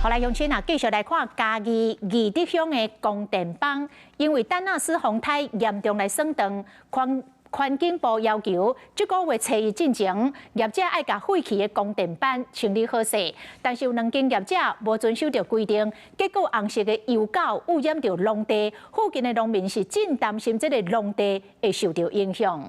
好來，鄉親啊，繼續來看嘉義義德鄉的光電枋，因為丹那斯風颱嚴重來損斷，環境部要求，這個月初一進前，業者愛共廢棄的光電板清理好勢。但是有兩間業者無遵守著規定，結果紅色的油垢污染著農地，附近的農民是真擔心這個農地會受著影響。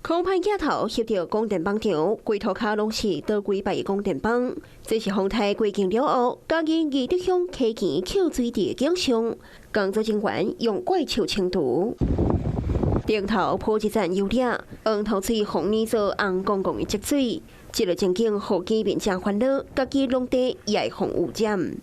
空拍鏡頭翕著光電枋場，規塗跤攏是倒規排的光電枋。這是風颱過境了後，嘉義義德鄉溪墘抾水池的景象。工作人員用怪手清除。頂頭鋪一層油料，黃頭喙予染做紅摃摃的積水。這个情景予居民真煩惱，家己農地也會予污染。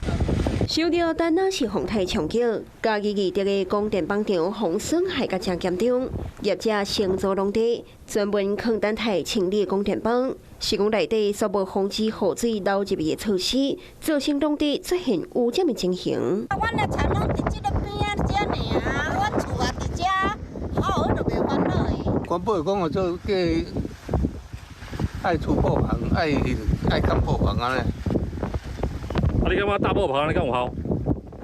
受著丹那斯風颱衝擊，嘉義義德的光電枋場予損害甲誠嚴重，業者承租農地，專門囥等待清理光電枋，是講內底煞無防止雨水流入去的措施，造成農地出現污染的情形。阮的田攏佇這个邊仔遮爾，阮厝也佇遮，好，就袂煩惱的。環保講做叫愛除布棚，愛崁布棚按呢。啊，你感覺搭布棚按呢敢有效？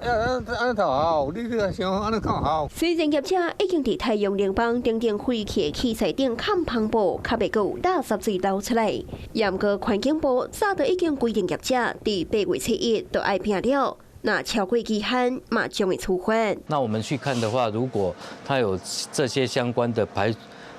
按呢才有效，你這个想按呢敢有效？雖然業者已經佇太陽能板等等廢棄的器材頂崁帆布，較袂閣有垃圾水流出來。毋過環境部早就已經規定業者佇8月初一就愛拚了，若超過期限，嘛將會處罰。那我們去看的話，如果它有這些相關的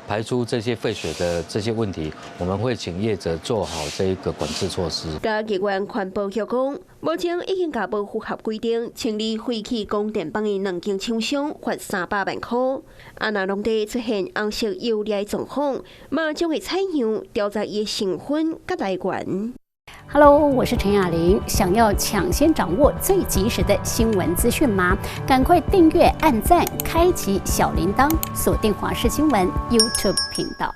排出這些廢水的這些問題，我們會請業者做好這一個管制措施。嘉義縣環保局講，目前已經共無符合規定清理廢棄光電板的兩間廠商罰300萬塊。啊，若農地出現紅色油膩的狀況，嘛將會採樣調查伊的成分佮來源。 Hello，我是陳雅玲。想要搶先掌握最及時的新聞資訊嗎？趕快訂閱、按讚、開啟小鈴鐺，鎖定華視新聞 YouTube 頻道。